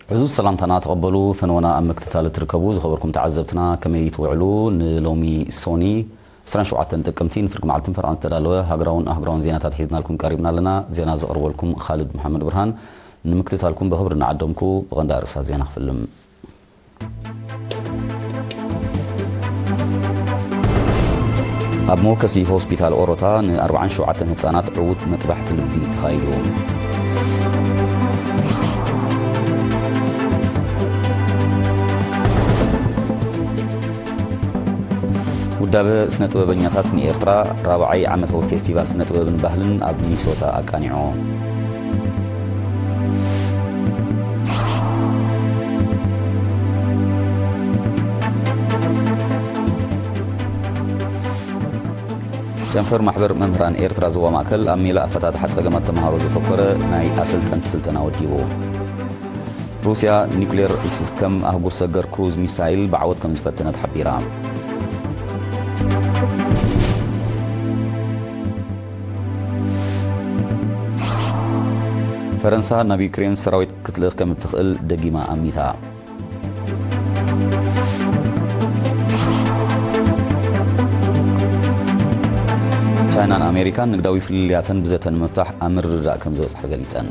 ሕዙ ሰላምታና ተቐበሉ። ፈነወና ኣብ ምክትታል እትርከቡ ዝኸበርኩም ተዓዘብትና፣ ከመይ ትውዕሉ? ንሎሚ ሶኒ ዕስራን ሸውዓተን ጥቅምቲ ንፍርቂ መዓልትን ፈረቓን ዝተዳለወ ሃገራውን ኣህጉራውን ዜናታት ሒዝናልኩም ቀሪብና ኣለና። ዜና ዘቕርበልኩም ኻልድ መሓመድ ብርሃን። ንምክትታልኩም ብኽብሪ እናዓደምኩ፣ ብቐንዳ ርእሳት ዜና ክፍልም። ኣብ መወከሲ ሆስፒታል ኦሮታ ንኣርባዓን ሸውዓተን ህጻናት ዕዉት መጥባሕቲ ልቢ ተኻይዱ። ውዳበ ስነ ጥበበኛታት ንኤርትራ ራብዓይ ዓመታዊ ፌስቲቫል ስነ ጥበብን ባህልን ኣብ ሚኒሶታ ኣቃኒዑ። ጨንፈር ማሕበር መምህራን ኤርትራ ዞባ ማእከል ኣብ ሜላ ኣፈታትሓ ጸገማት ተምሃሮ ዘተኮረ ናይ ኣሰልጠንቲ ስልጠና ወዲቡ። ሩስያ ኒኩሌር ዝስከም ኣህጉር ሰገር ክሩዝ ሚሳይል ብዓወት ከም ዝፈተነት ሓቢራ። ፈረንሳ ናብ ዩክሬን ሰራዊት ክትልእኽ ከም እትኽእል ደጊማ ኣሚታ። ቻይናን ኣሜሪካን ንግዳዊ ፍልልያተን ብዘተ ንምፍታሕ ኣብ ምርድዳእ ከም ዝበጽሓ ገሊጸን።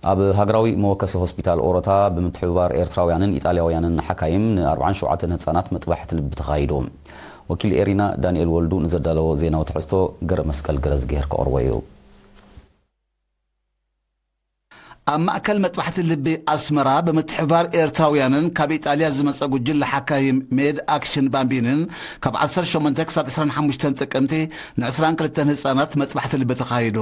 ኣብ ሃገራዊ መወከሲ ሆስፒታል ኦሮታ ብምትሕብባር ኤርትራውያንን ኢጣልያውያንን ሓካይም ንኣርባዓን ሸውዓተን ህጻናት መጥባሕቲ ልቢ ተኻይዱ። ወኪል ኤሪና ዳንኤል ወልዱ ንዘዳለዎ ዜናዊ ትሕዝቶ ገረ መስቀል ገረዝግሄር ከቕርቦ እዩ። ኣብ ማእከል መጥባሕቲ ልቢ ኣስመራ ብምትሕብባር ኤርትራውያንን ካብ ኢጣልያ ዝመጸ ጉጅለ ሓካይም ሜድ ኣክሽን ባምቢንን ካብ ዓሰርተ ሸሞንተ ክሳብ ዕስራን ሓሙሽተን ጥቅምቲ ንዕስራን ክልተን ህጻናት መጥባሕቲ ልቢ ተኻይዱ።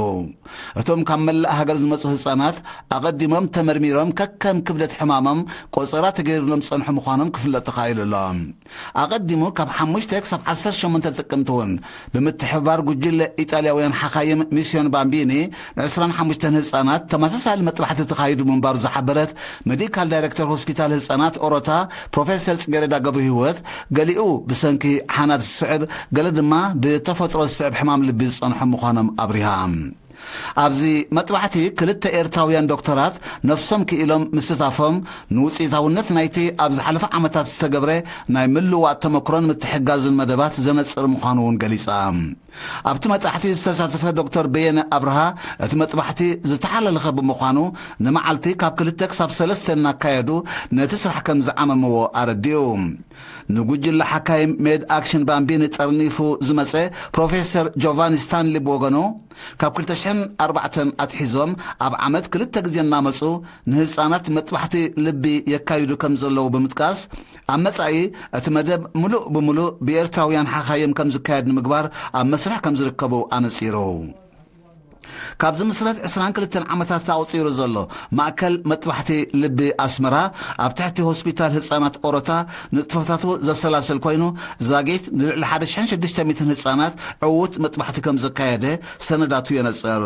እቶም ካብ መላእ ሃገር ዝመጹ ህጻናት ኣቐዲሞም ተመርሚሮም ከከም ክብደት ሕማሞም ቆጸራ ተገይሩሎም ዝጸንሑ ምዃኖም ክፍለጥ ተኻኢሉ ኣሎ። ኣቐዲሙ ካብ ሓሙሽተ ክሳብ ዓሰርተ ሸሞንተ ጥቅምቲ እውን ብምትሕብባር ጉጅለ ኢጣልያውያን ሓኻይም ሚስዮን ባምቢኒ ንዕስራን ሓሙሽተን ህጻናት ተመሳሳሊ መጥባሕቲ ተኻይዱ ምንባሩ ዝሓበረት ሜዲካል ዳይሬክተር ሆስፒታል ህጻናት ኦሮታ ፕሮፌሰር ጽጌረዳ ገብረ ህይወት፣ ገሊኡ ብሰንኪ ሓናት ዝስዕብ፣ ገለ ድማ ብተፈጥሮ ዝስዕብ ሕማም ልቢ ዝጸንሖም ምዃኖም ኣብሪሃ። ኣብዚ መጥባሕቲ ክልተ ኤርትራውያን ዶክተራት ነፍሶም ክኢሎም ምስታፎም ንውጽኢታውነት ናይቲ ኣብ ዝሓለፈ ዓመታት ዝተገብረ ናይ ምልዋጥ ተመክሮን ምትሕጋዝን መደባት ዘነጽር ምዃኑ እውን ገሊጻ። ኣብቲ መጥባሕቲ ዝተሳተፈ ዶክተር በየነ ኣብርሃ፣ እቲ መጥባሕቲ ዝተሓላለኸ ብምዃኑ ንመዓልቲ ካብ ክልተ ክሳብ ሰለስተ እናካየዱ ነቲ ስራሕ ከም ዝዓመምዎ ኣረዲኡ። ንጉጅለ ሓካይም ሜድ ኣክሽን ባምቢኒ ጠርኒፉ ዝመጸ ፕሮፌሰር ጆቫኒ ስታንሊ ብወገኑ፣ ካብ ክልተ ሽሕን ኣርባዕተን ኣትሒዞም ኣብ ዓመት ክልተ ግዜ እናመጹ ንህጻናት መጥባሕቲ ልቢ የካይዱ ከም ዘለዉ ብምጥቃስ፣ ኣብ መጻኢ እቲ መደብ ምሉእ ብምሉእ ብኤርትራውያን ሓኻይም ከም ዝካየድ ንምግባር ኣብ መስርሕ ከም ዝርከቡ ኣነጺሩ። ካብ ዝምስረት ዕስራን ክልተን ዓመታት ኣቑጺሩ ዘሎ ማእከል መጥባሕቲ ልቢ ኣስመራ ኣብ ትሕቲ ሆስፒታል ህጻናት ኦሮታ ንጥፈታቱ ዘሰላስል ኮይኑ፣ ዛጊት ንልዕሊ ሓደ ሽሕን ሽዱሽተ ሚእትን ህጻናት ዕዉት መጥባሕቲ ከም ዘካየደ ሰነዳቱ የነጽር።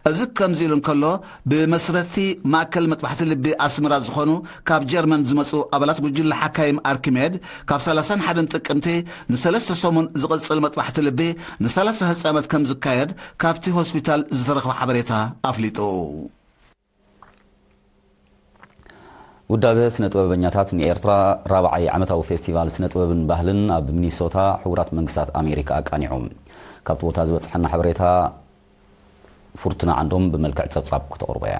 እዚ ከምዚ ኢሉ እንከሎ፣ ብመስረቲ ማእከል መጥባሕቲ ልቢ ኣስመራ ዝኾኑ ካብ ጀርመን ዝመጹ ኣባላት ጉጅለ ሓካይም ኣርኪሜድ፣ ካብ ሰላሳን ሓደን ጥቅምቲ ንሰለስተ ሰሙን ዝቕጽል መጥባሕቲ ልቢ ንሰላሳ ህጻናት ከም ዝካየድ ካብቲ ሆስፒታል ዝተረኽበ ሓበሬታ ኣፍሊጡ። ውዳበ ስነ ጥበበኛታት ንኤርትራ ራብዓይ ዓመታዊ ፌስቲቫል ስነ ጥበብን ባህልን ኣብ ሚኒሶታ ሕቡራት መንግስታት ኣሜሪካ ኣቃኒዑ። ካብቲ ቦታ ዝበጽሐና ሓበሬታ ፍርቱና ዓንዶም ብመልክዕ ጸብጻብ ክተቕርቦ እያ።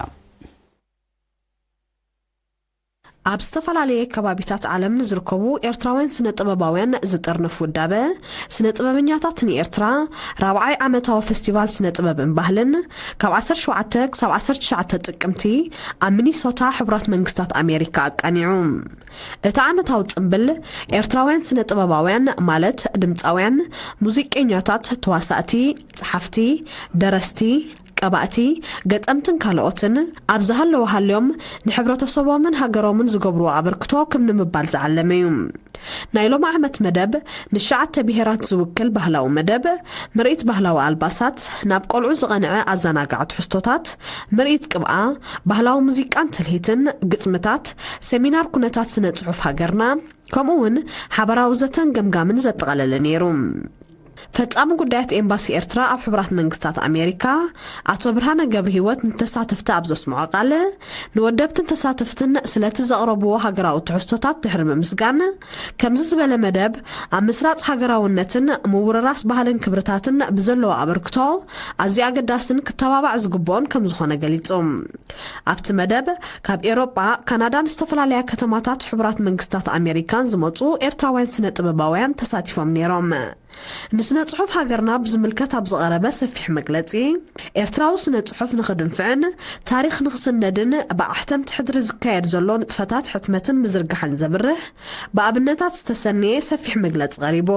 ኣብ ዝተፈላለየ ከባቢታት ዓለም ንዝርከቡ ኤርትራውያን ስነ ጥበባውያን ዝጥርንፍ ውዳበ ስነ ጥበበኛታት ንኤርትራ ራብዓይ ዓመታዊ ፈስቲቫል ስነ ጥበብን ባህልን ካብ ዓሰርተ ሸውዓተ ክሳብ ዓሰርተ ትሽዓተ ጥቅምቲ ኣብ ሚኒሶታ ሕቡራት መንግስታት ኣሜሪካ ኣቃኒዑ። እቲ ዓመታዊ ጽምብል ኤርትራውያን ስነ ጥበባውያን ማለት ድምጻውያን፣ ሙዚቀኛታት፣ ተዋሳእቲ፣ ጸሓፍቲ፣ ደረስቲ፣ ቀባእቲ፣ ገጠምትን ካልኦትን ኣብ ዝሃለወ ሃልዮም ንሕብረተሰቦምን ሃገሮምን ዝገብርዎ ኣበርክቶ ክም ንምባል ዝዓለመ እዩ። ናይ ሎም ዓመት መደብ ንሽዓተ ብሄራት ዝውክል ባህላዊ መደብ፣ ምርኢት ባህላዊ ኣልባሳት፣ ናብ ቆልዑ ዝቐንዐ ኣዘናጋዒ ትሕዝቶታት፣ ምርኢት ቅብኣ፣ ባህላዊ ሙዚቃን ትልሂትን፣ ግጥምታት፣ ሰሚናር ኩነታት ስነ ጽሑፍ ሃገርና፣ ከምኡ እውን ሓበራዊ ዘተን ገምጋምን ዘጠቓለለ ነይሩ። ፈጻሚ ጉዳያት ኤምባሲ ኤርትራ ኣብ ሕቡራት መንግስታት ኣሜሪካ ኣቶ ብርሃነ ገብረ ህይወት ንተሳተፍቲ ኣብ ዘስምዖ ቃል፣ ንወደብትን ተሳተፍትን ስለቲ ዘቕረብዎ ሃገራዊ ትሕዝቶታት ድሕሪ ምምስጋን፣ ከምዚ ዝበለ መደብ ኣብ ምስራጽ ሃገራውነትን ምውርራስ ባህልን ክብርታትን ብዘለዎ ኣበርክቶ ኣዝዩ ኣገዳስን ክተባባዕ ዝግብኦን ከም ዝኾነ ገሊጹ። ኣብቲ መደብ ካብ ኤሮጳ፣ ካናዳን ዝተፈላለያ ከተማታት ሕቡራት መንግስታት ኣሜሪካን ዝመጹ ኤርትራውያን ስነ ጥበባውያን ተሳቲፎም ነይሮም። ንስነ ጽሑፍ ሃገርና ብዝምልከት ኣብ ዝቐረበ ሰፊሕ መግለጺ፣ ኤርትራዊ ስነ ጽሑፍ ንኽድንፍዕን ታሪኽ ንኽስነድን ብኣሕተምቲ ሕድሪ ዝካየድ ዘሎ ንጥፈታት ሕትመትን ምዝርጋሕን ዘብርህ ብኣብነታት ዝተሰነየ ሰፊሕ መግለጺ ቀሪቡ።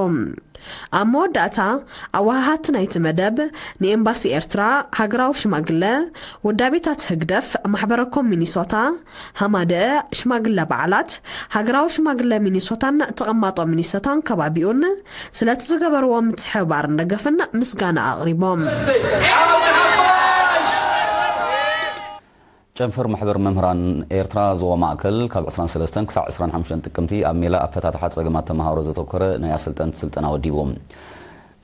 ኣብ መወዳእታ፣ ኣወሃሃድቲ ናይቲ መደብ ንኤምባሲ ኤርትራ፣ ሃገራዊ ሽማግለ፣ ውዳቤታት ህግደፍ፣ ማሕበረ ኮም ሚኒሶታ፣ ሃማደአ፣ ሽማግለ በዓላት፣ ሃገራዊ ሽማግለ ሚኒሶታን ተቐማጦ ሚኒሶታን ከባቢኡን ስለቲ ዝገበርዎ ምትሕብባርን ደገፍን ምስጋና ኣቕሪቦም። ጨንፈር ማሕበር መምህራን ኤርትራ ዞባ ማእከል ካብ ዕስራን ሰለስተን ክሳዕ ዕስራን ሓሙሽተን ጥቅምቲ ኣብ ሜላ ኣፈታትሓ ጸገማት ተመሃሮ ዘተኮረ ናይ ኣሰልጠንቲ ስልጠና ወዲቡ።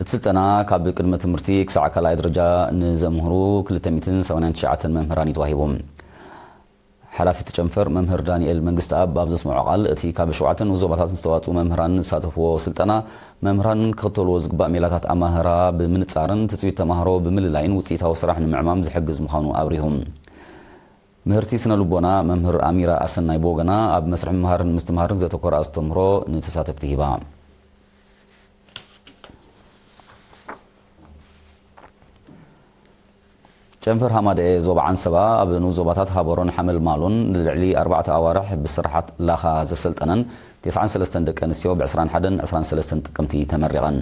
እቲ ስልጠና ካብ ቅድመ ትምህርቲ ክሳዕ ካልኣይ ደረጃ ንዘምህሩ ክልተ ሚእትን ሰማንያን ትሽዓተን መምህራን እዩ ተዋሂቡ። ሓላፊ እቲ ጨንፈር መምህር ዳንኤል መንግስተኣብ ኣብ ዘስምዖ ቃል፣ እቲ ካብ ሸውዓተ ንኡስ ዞባታት ዝተዋጽኡ መምህራን ዝሳተፍዎ ስልጠና፣ መምህራን ክኽተልዎ ዝግባእ ሜላታት ኣማህራ ብምንጻርን ትጽቢት ተማሃሮ ብምልላይን ውጽኢታዊ ስራሕ ንምዕማም ዝሕግዝ ምዃኑ ኣብሪሁ። ምህርቲ ስነ ልቦና መምህር ኣሚራ ኣሰናይ ብወገና፣ ኣብ መስርሕ ምምሃርን ምስትምሃርን ዘተኮረ ኣስተምህሮ ንተሳተፍቲ ሂባ። ጨንፈር ሃማደኤ ዞባ ዓንሰባ ኣብ ንኡስ ዞባታት ሃበሮን ሓመልማሎን ንልዕሊ ኣርባዕተ ኣዋርሕ ብስራሓት ላኻ ዘሰልጠነን ተስዓን ሰለስተን ደቂ ኣንስትዮ ብ ዕስራን ሓደን ዕስራን ሰለስተን ጥቅምቲ ተመሪቐን።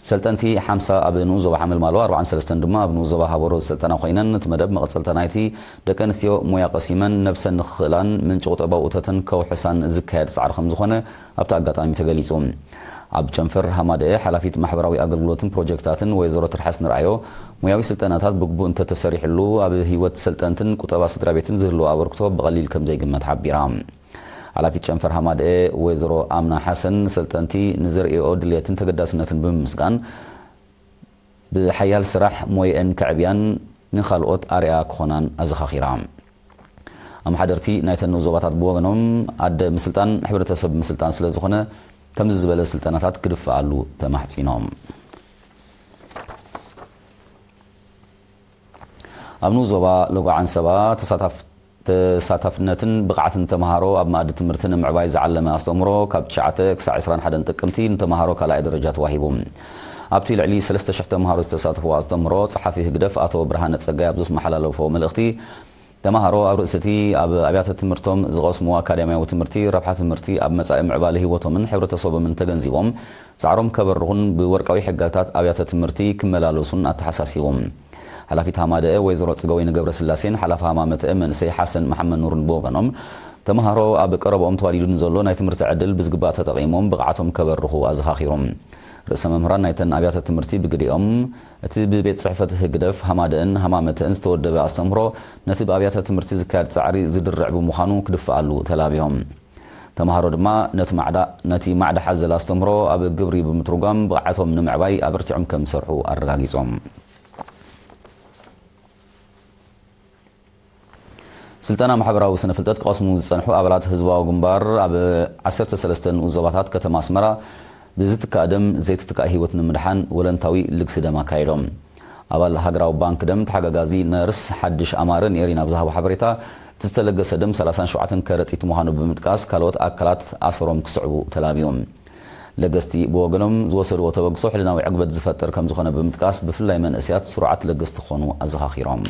ሰልጠንቲ ሓምሳ ኣብ ንኡስ ዞባ ሓመልማሎ፣ ኣርባዓን ሰለስተን ድማ ኣብ ንኡስ ዞባ ሃበሮ ዝሰልጠና ኮይነን፣ እቲ መደብ መቐጸልታ ናይቲ ደቂ ኣንስትዮ ሞያ ቀሲመን ነብሰን ንኽኽእላን ምንጪ ቁጠባዊ እቶተን ከውሕሳን ዝካየድ ጻዕሪ ከም ዝኾነ ኣብቲ ኣጋጣሚ ተገሊጹ። ኣብ ጨንፈር ሃማደኤ ሓላፊት ማሕበራዊ ኣገልግሎትን ፕሮጀክታትን ወይዘሮ ትርሓስ ንርኣዮ፣ ሞያዊ ስልጠናታት ብግቡእ እንተተሰሪሕሉ ኣብ ህይወት ሰልጠንትን ቁጠባ ስድራ ቤትን ዝህልዎ ኣበርክቶ ብቐሊል ከም ዘይግመት ሓቢራ። ሓላፊት ጨንፈር ሃማደኤ ወይዘሮ ኣምና ሓሰን ንሰልጠንቲ ንዘርእዮ ድልየትን ተገዳስነትን ብምምስጋን፣ ብሓያል ስራሕ ሞየአን ከዕብያን ንኻልኦት ኣርኣያ ክኾናን ኣዘኻኺራ። ኣመሓደርቲ ናይተን ንኡስ ዞባታት ብወገኖም፣ ኣደ ምስልጣን ሕብረተሰብ ምስልጣን ስለ ዝኾነ፣ ከምዚ ዝበለ ስልጠናታት ክድፈኣሉ ተማሕጺኖም። ኣብ ንኡስ ዞባ ሎጎ ዓንሰባ ተሳታፍ ተሳታፍነትን ብቕዓትን ተመሃሮ ኣብ መኣዲ ትምህርቲ ንምዕባይ ዝዓለመ ኣስተምህሮ ካብ ትሽዓተ ክሳዕ ዕስራን ሓደን ጥቅምቲ ንተመሃሮ ካልኣይ ደረጃ ተዋሂቡ። ኣብቲ ልዕሊ ሰለስተ ሽሕ ተመሃሮ ዝተሳተፍዎ ኣስተምህሮ፣ ጸሓፊ ህግደፍ ኣቶ ብርሃነ ጸጋይ ኣብ ዘስመሓላለፎ መልእኽቲ፣ ተመሃሮ ኣብ ርእሲ እቲ ኣብ ኣብያተ ትምህርቶም ዝቐስምዎ ኣካዳሚያዊ ትምህርቲ፣ ረብሓ ትምህርቲ ኣብ መጻኢ ምዕባለ ህይወቶምን ሕብረተሰቦምን ተገንዚቦም፣ ጻዕሮም ከበርኹን ብወርቃዊ ሕጋታት ኣብያተ ትምህርቲ ክመላለሱን ኣተሓሳሲቡ። ሓላፊት ሃማደኤ ወይዘሮ ጽገወይኒ ገብረስላሴን ሓላፊ ሃማመተኤ መንእሰይ ሓሰን መሓመድ ኑርን ብወገኖም፣ ተመሃሮ ኣብ ቀረብኦም ተዋዲዱ ንዘሎ ናይ ትምህርቲ ዕድል ብዝግባእ ተጠቒሞም ብቕዓቶም ከበርኹ ኣዘኻኺሮም። ርእሰ መምህራን ናይተን ኣብያተ ትምህርቲ ብግዲኦም፣ እቲ ብቤት ጽሕፈት ህግደፍ ሃማደኤን ሃማመተኤን ዝተወደበ ኣስተምህሮ ነቲ ብኣብያተ ትምህርቲ ዝካየድ ጻዕሪ ዝድርዕ ብምዃኑ ክድፈኣሉ ተላብዮም። ተመሃሮ ድማ ነቲ ማዕዳ ነቲ ማዕዳ ሓዘል ኣስተምህሮ ኣብ ግብሪ ብምትርጓም ብቕዓቶም ንምዕባይ ኣበርቲዖም ከም ዝሰርሑ ኣረጋጊጾም። ስልጠና ማሕበራዊ ስነ ፍልጠት ክቐስሙ ዝጸንሑ ኣባላት ህዝባዊ ግንባር ኣብ ዓሰርተ ሰለስተ ንኡስ ዞባታት ከተማ ኣስመራ ብዝትካእ ደም ዘይትትካእ ህይወት ንምድሓን ወለንታዊ ልግሲ ደም ኣካይዶም። ኣባል ሃገራዊ ባንክ ደም ተሓጋጋዚ ነርስ ሓድሽ ኣማረ ንኤሪና ብዝሃቦ ሓበሬታ፣ እቲ ዝተለገሰ ደም ሰላሳን ሸውዓተን ከረጺት ምዃኑ ብምጥቃስ፣ ካልኦት ኣካላት ኣሰሮም ክስዕቡ ተላብዮም። ለገስቲ ብወገኖም ዝወሰድዎ ተበግሶ ሕልናዊ ዕግበት ዝፈጥር ከም ዝኾነ ብምጥቃስ፣ ብፍላይ መንእሰያት ስሩዓት ለገስቲ ክኾኑ ኣዘኻኺሮም።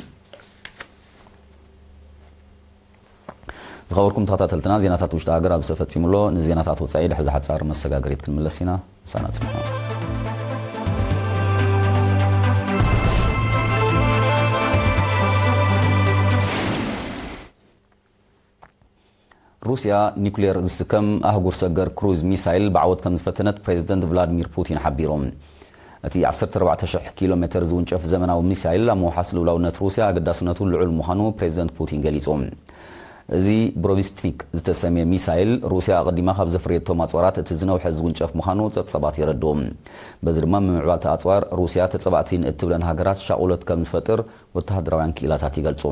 ዝኸበርኩም ተኸታተልትና፣ ዜናታት ውሽጢ ሃገር ኣብዚ ተፈጺሙ ኣሎ። ንዜናታት ወጻኢ ድሕሪ ዝሓጻር መሰጋገሪት ክንምለስ ኢና። ምሳና ጽንሑ። ሩስያ ኒኩሌር ዝስከም ኣህጉር ሰገር ክሩዝ ሚሳይል ብዓወት ከም ዝፈተነት ፕሬዚደንት ቭላድሚር ፑቲን ሓቢሩ። እቲ ዓሰርተ ኣርባዕተ ሽሕ ኪሎ ሜተር ዝውንጨፍ ዘመናዊ ሚሳይል ኣብ ምውሓስ ልኡላውነት ሩስያ ኣገዳስነቱ ልዑል ምዃኑ ፕሬዚደንት ፑቲን ገሊጹ። እዚ ብሮቪስትኒክ ዝተሰምየ ሚሳይል፣ ሩስያ ኣቐዲማ ካብ ዘፍረየቶም ኣጽዋራት እቲ ዝነውሐ ዝውንጨፍ ምዃኑ ጸብጻባት የረድኡ። በዚ ድማ፣ ምምዕባልቲ ኣጽዋር ሩስያ ተጸባእቲን እትብለን ሃገራት ሻቑሎት ከም ዝፈጥር ወተሃደራውያን ክኢላታት ይገልጹ።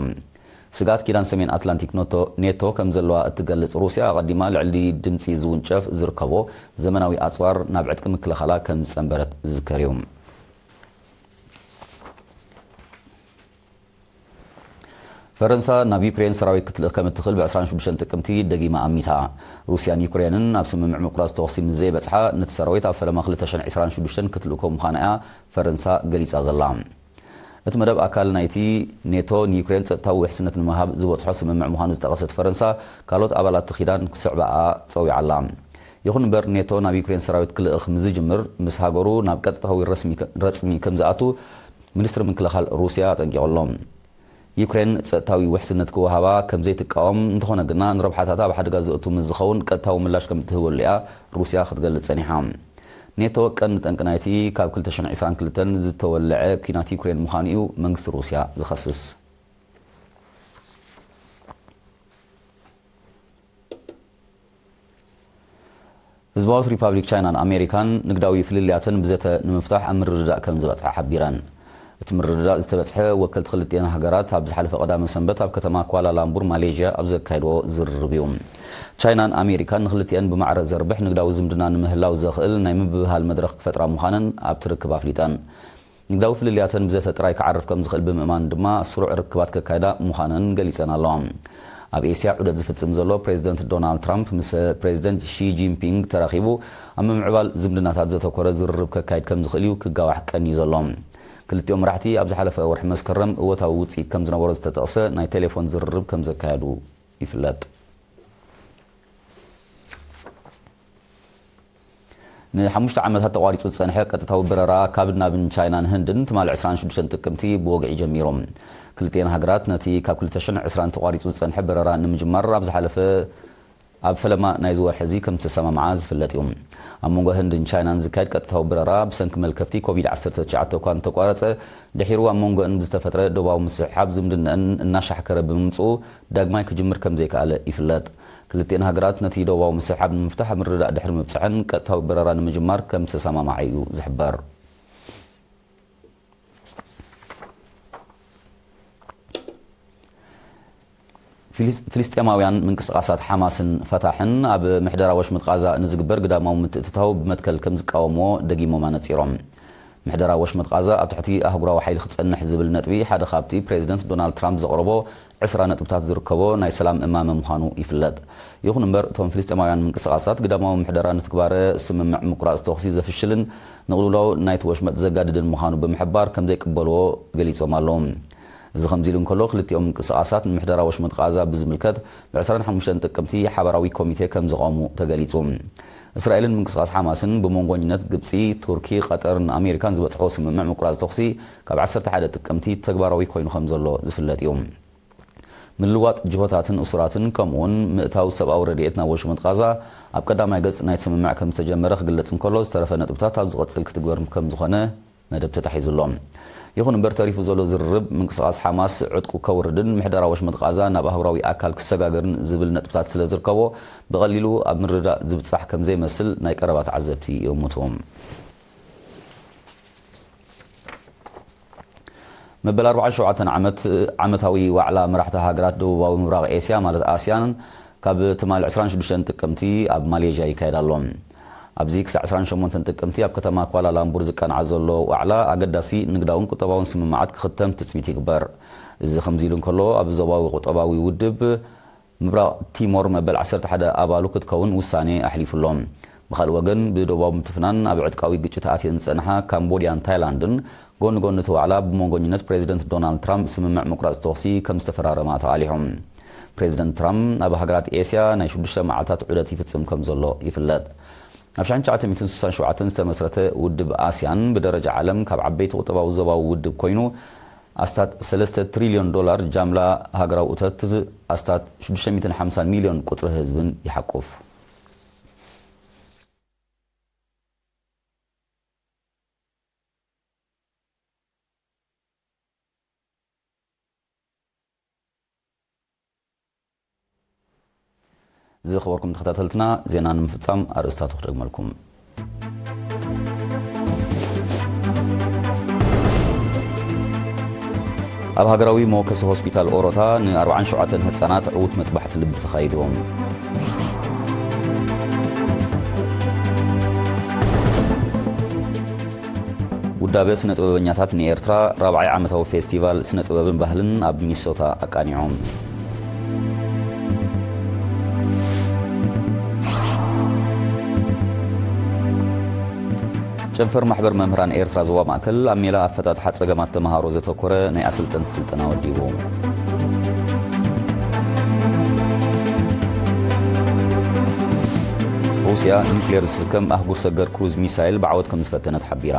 ስግኣት ኪዳን ሰሜን ኣትላንቲክ ኖቶ፣ ኔቶ ከም ዘለዋ እትገልጽ ሩስያ፣ ኣቐዲማ ልዕሊ ድምጺ ዝውንጨፍ ዝርከቦ ዘመናዊ ኣጽዋር ናብ ዕጥቂ ምክልኻላ ከም ዝጸንበረት ዝዝከር እዩ። ፈረንሳ ናብ ዩክሬን ሰራዊት ክትልእኽ ከም እትኽእል ብ ዕስራን ሽዱሽተን ጥቅምቲ ደጊማ ኣሚታ። ሩስያን ዩክሬንን ኣብ ስምምዕ ምቁራጽ ተኹሲ ምስ ዘይበጽሓ፣ ነቲ ሰራዊት ኣብ ፈለማ ክልተ ሽሕን ዕስራን ሽዱሽተን ክትልእኮ ምዃና እያ ፈረንሳ ገሊጻ ዘላ። እቲ መደብ ኣካል ናይቲ ኔቶ ንዩክሬን ጸጥታዊ ውሕስነት ንምሃብ ዝበጽሖ ስምምዕ ምዃኑ ዝጠቐሰት ፈረንሳ፣ ካልኦት ኣባላት እቲ ኪዳን ክስዕባኣ ጸዊዓ ኣላ። ይኹን እምበር፣ ኔቶ ናብ ዩክሬን ሰራዊት ክልእኽ ምስ ዝጅምር፣ ምስ ሃገሩ ናብ ቀጥታዊ ረስሚ፣ ረጽሚ ከም ዝኣቱ ሚኒስትሪ ምክልኻል ሩስያ ኣጠንቂቑ ኣሎ። ዩክሬን ጸጥታዊ ውሕስነት ክወሃባ ከም ዘይትቃወም፣ እንተኾነ ግና ንረብሓታታ ኣብ ሓደጋ ዘእቱ ምስ ዝኸውን ቀጥታዊ ምላሽ ከም እትህበሉ እያ ሩስያ ክትገልጽ ጸኒሓ። ኔቶ ቀንዲ ጠንቂ ናይቲ ካብ ክልተ ሽሕን ዕስራን ክልተን ዝተወልዐ ኲናት ዩክሬን ምዃኑ እዩ መንግስቲ ሩስያ ዝኸስስ። ህዝባዊት ሪፓብሊክ ቻይናን ኣሜሪካን ንግዳዊ ፍልልያተን ብዘተ ንምፍታሕ ኣብ ምርድዳእ ከም ዝበጽሓ ሓቢረን። እቲ ምርድዳእ ዝተበጽሐ ወከልቲ ክልቲኤን ሃገራት ኣብ ዝሓለፈ ቀዳመ ሰንበት ኣብ ከተማ ኳላላምቡር ማሌዥያ ኣብ ዘካየድዎ ዝርርብ እዩ። ቻይናን ኣሜሪካን ንክልቲኤን ብማዕረ ዘርብሕ ንግዳዊ ዝምድና ንምህላው ዘኽእል ናይ ምብህሃል መድረኽ ክፈጥራ ምዃነን ኣብቲ ርክብ ኣፍሊጠን። ንግዳዊ ፍልልያተን ብዘተ ጥራይ ክዓርፍ ከም ዝኽእል ብምእማን ድማ ስሩዕ ርክባት ከካይዳ ምዃነን ገሊጸን ኣለዋ። ኣብ ኤስያ ዑደት ዝፍጽም ዘሎ ፕሬዚደንት ዶናልድ ትራምፕ ምስ ፕሬዚደንት ሺ ጂንፒንግ ተራኺቡ ኣብ ምምዕባል ዝምድናታት ዘተኮረ ዝርርብ ከካይድ ከም ዝኽእል እዩ ክጋዋሕ ቀንዩ ዘሎ። ክልቲኦም መራሕቲ ኣብ ዝሓለፈ ወርሒ መስከረም እወታዊ ውጽኢት ከም ዝነበሮ ዝተጠቕሰ ናይ ቴሌፎን ዝርርብ ከም ዘካየዱ ይፍለጥ። ንሓሙሽተ ዓመታት ተቋሪጹ ዝጸንሐ ቀጥታዊ በረራ ካብን ናብን ቻይናን ህንድን ትማሊ ዕስራን ሽዱሽተን ጥቅምቲ ብወግዒ ጀሚሩ። ክልቲኤን ሃገራት ነቲ ካብ ክልተ ሽሕን ዕስራን ተቋሪጹ ዝጸንሐ በረራ ንምጅማር ኣብ ዝሓለፈ ኣብ ፈለማ ናይዚ ወርሒ እዚ ከም ዝተሰማምዓ ዝፍለጥ እዩ። ኣብ መንጎ ህንድን ቻይናን ዝካየድ ቀጥታዊ በረራ ብሰንኪ መልከፍቲ ኮቪድ ዓሰርተ ትሽዓተ እኳ እንተቋረጸ፣ ድሒሩ ኣብ መንጎአን ብዝተፈጥረ ዶባዊ ምስሕሓብ ዝምድነአን እናሻሕከረ ብምምጽኡ ዳግማይ ክጅምር ከም ዘይከኣለ ይፍለጥ። ክልቲኤን ሃገራት ነቲ ዶባዊ ምስሕሓብ ንምፍታሕ ኣብ ምርድዳእ ድሕሪ ምብጽሐን ቀጥታዊ በረራ ንምጅማር ከም ዝተሰማምዓ እዩ ዝሕበር። ፊሊስ-፣ ፍልስጤማውያን ምንቅስቓሳት ሓማስን ፈታሕን ኣብ ምሕደራ ወሽመጥ ቃዛ ንዝግበር ግዳማዊ ምትእትታው ብመትከል ከም ዝቃወምዎ ደጊሞም ኣነጺሮም። ምሕደራ ወሽመጥ ቃዛ ኣብ ትሕቲ ኣህጉራዊ ሓይሊ ክጸንሕ ዝብል ነጥቢ ሓደ ካብቲ ፕሬዚደንት ዶናልድ ትራምፕ ዘቕረቦ ዕስራ ነጥብታት ዝርከቦ ናይ ሰላም እማመ ምዃኑ ይፍለጥ። ይኹን እምበር፣ እቶም ፍልስጤማውያን ምንቅስቓሳት ግዳማዊ ምሕደራ ንትግባረ ስምምዕ ምቁራጽ ተኹሲ ዘፍሽልን ንቕልውላው ናይቲ ወሽመጥ ዘጋድድን ምዃኑ ብምሕባር ከም ዘይቅበልዎ ገሊጾም ኣለዉ። እዚ ከምዚ ኢሉ እንከሎ፣ ክልቲኦም ምንቅስቓሳት ንምሕደራ ወሽመጥ ቃዛ ብዝምልከት ብ ዕስራን ሓሙሽተን ጥቅምቲ ሓባራዊ ኮሚቴ ከም ዘቐሙ ተገሊጹ። እስራኤልን ምንቅስቓስ ሓማስን ብመንጎኝነት ግብጺ፣ ቱርኪ፣ ቀጠርን ኣሜሪካን ዝበጽሖ ስምምዕ ምቁራጽ ተኹሲ ካብ ዓሰርተ ሓደ ጥቅምቲ ተግባራዊ ኮይኑ ከም ዘሎ ዝፍለጥ እዩ። ምልዋጥ ጅሆታትን እሱራትን ከምኡውን ምእታው ሰብኣዊ ረድኤት ናብ ወሽመጥ ቃዛ ኣብ ቀዳማይ ገጽ ናይቲ ስምምዕ ከም ዝተጀመረ ክግለጽ እንከሎ፣ ዝተረፈ ነጥብታት ኣብ ዝቐጽል ክትግበር ከም ዝኾነ መደብ ተታሒዙ ኣሎ። ይኹን እምበር፣ ተሪፉ ዘሎ ዝርርብ ምንቅስቓስ ሓማስ ዕጥቁ ከውርድን ምሕደራ ወሽመጥ ቃዛ ናብ ኣህጉራዊ ኣካል ክሰጋገርን ዝብል ነጥብታት ስለ ዝርከቦ፣ ብቐሊሉ ኣብ ምርድዳእ ዝብጻሕ ከም ዘይመስል ናይ ቀረባ ተዓዘብቲ ይእምቱ። መበል ኣርባዓን ሸውዓተን ዓመት ዓመታዊ ዋዕላ መራሕቲ ሃገራት ደቡባዊ ምብራቕ ኤስያ ማለት ኣስያን ካብ ትማሊ ዕስራን ሽዱሽተን ጥቅምቲ ኣብ ማሌዥያ ይካየድ ኣሎ። ኣብዚ ክሳዕ ዕስራን ሸሞንተን ጥቅምቲ ኣብ ከተማ ኳላላምቡር ዝቃናዕ ዘሎ ዋዕላ ኣገዳሲ ንግዳውን ቁጠባውን ስምምዓት ክኽተም ትጽቢት ይግበር። እዚ ከምዚ ኢሉ እንከሎ ኣብ ዞባዊ ቁጠባዊ ውድብ ምብራቕ ቲሞር መበል ዓሰርተ ሓደ ኣባሉ ክትከውን ውሳኔ ኣሕሊፉ ኣሎ። ብኻልእ ወገን ብደቡባዊ ምትፍናን ኣብ ዕጥቃዊ ግጭት ኣትየን ዝጸንሓ ካምቦድያን ታይላንድን ጎኒ ጎኒ እቲ ዋዕላ ብመንጎኝነት ፕሬዚደንት ዶናልድ ትራምፕ ስምምዕ ምቁራጽ ተኹሲ ከም ዝተፈራረማ ተቓሊሖም። ፕሬዚደንት ትራምፕ ኣብ ሃገራት ኤስያ ናይ ሽዱሽተ መዓልታት ዑደት ይፍጽም ከም ዘሎ ይፍለጥ። ኣብ ሽሕን ትሽዓተ ሚእትን ስሳን ሸውዓተን ዝተመስረተ ውድብ ኣስያን ብደረጃ ዓለም ካብ ዓበይቲ ቁጠባዊ ዞባዊ ውድብ ኮይኑ ኣስታት ሰለስተ ትሪልዮን ዶላር ጃምላ ሃገራዊ እቶት ኣስታት ሽዱሽተ ሚእትን ሓምሳን ሚልዮን ቁጽሪ ህዝብን ይሓቁፍ። ዝኸበርኩም ተኸታተልትና፣ ዜና ንምፍጻም ኣርእስታቱ ክደግመልኩም። ኣብ ሃገራዊ መወከሲ ሆስፒታል ኦሮታ ን ኣርባዓን ሸውዓተን ህጻናት ዕዉት መጥባሕቲ ልቢ ተኻይድዎም። ውዳበ ስነ ጥበበኛታት ንኤርትራ ራብዓይ ዓመታዊ ፌስቲቫል ስነ ጥበብን ባህልን ኣብ ሚኒሶታ ኣቃኒዖም። ጨንፈር ማሕበር መምህራን ኤርትራ ዞባ ማእከል ኣብ ሜላ ኣፈታትሓ ጸገማት ተመሃሮ ዘተኮረ ናይ ኣሰልጠንቲ ስልጠና ወዲቡ። ሩስያ ኒውክሌር ዝስከም ኣህጉር ሰገር ክሩዝ ሚሳይል ብዓወት ከም ዝፈተነት ሓቢራ።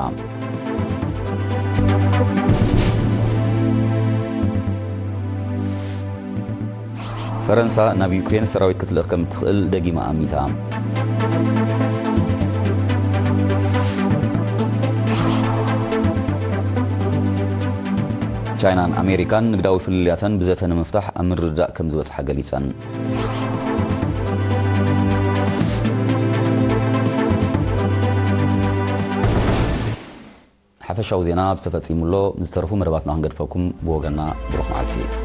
ፈረንሳ ናብ ዩክሬን ሰራዊት ክትልእኽ ከም እትኽእል ደጊማ ኣሚታ። ቻይናን ኣሜሪካን ንግዳዊ ፍልልያተን ብዘተ ንምፍታሕ ኣብ ምርድዳእ ከም ዝበጽሓ ገሊጸን። ሓፈሻዊ ዜና ኣብዚ ተፈጺሙ ኣሎ። ምስ ዝተረፉ መደባትና ክንገድፈኩም፣ ብወገንና ብሩኽ መዓልቲ።